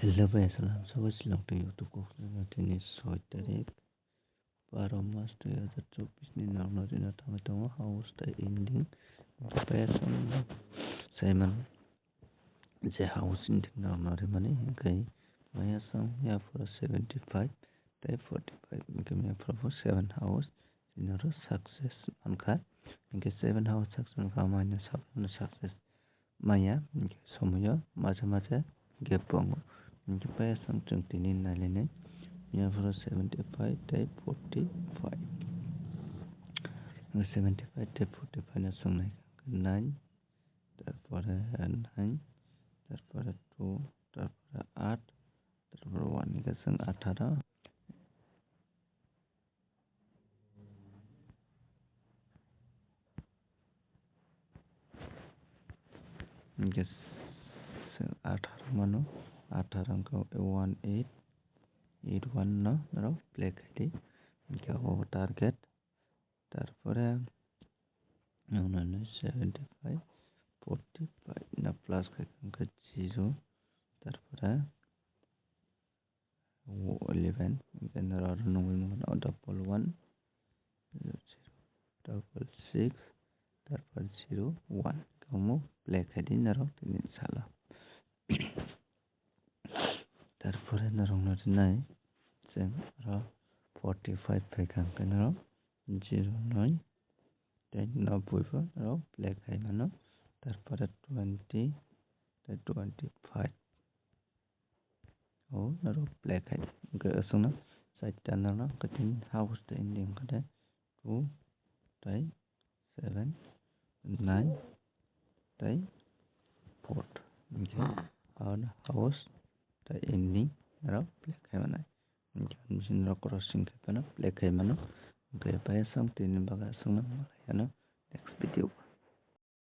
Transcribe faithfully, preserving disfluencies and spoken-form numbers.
Hello, bai salam, sabo silong tei YouTube kok tini soi tarik, baro mas dui hazar chobbish ni nokno rina thangwi tongo, house tei ending. Bai salam, saiman je house ending nokno rimani, hingkai maya sam ya pura seventy five tei forty five, hingkai maya pura bo seven house rina ro success mankha, hingkai seven house success mankha, maya sam success maya, hingke somoyo macha macha gap tongo. Hingke pai aswk chwng tini nailainai, yaphoro seventy five tei forty five. Seventy five tei forty five no chwng naikha nine, tarpore nine, tarpore two, tarpore eight, tarpore one, hingke chwng atharo. Hingke se atharo mano, atharo wngkha one eight, eight one no norok play khaidi. Hingke o target, tarpore nongnani seventy five, forty five no plus khaikha wngkha zero, tarpore eleven, then aro nungwi mano double one, zero, double six, tarpor zero one. Kamu play khaidi norok tini sala. Tarpore norok no rinai chwng aro forty five phaikha hwnkhe norok zero noi tei noboi bo norok play khai mano. Tarpore twenty tei twenty five. O norok play khai. Hwnkhe aswkno chaita norok khe tini house tei ending khe two tei seven, nine tei four. Hwnkhe aro house tei ending norok play khai mano. Hwnkhe ang bisi norok crossing khai phano play khai mano. Hwnkhe pai aswk tini bagwi aswkno malai ano next video.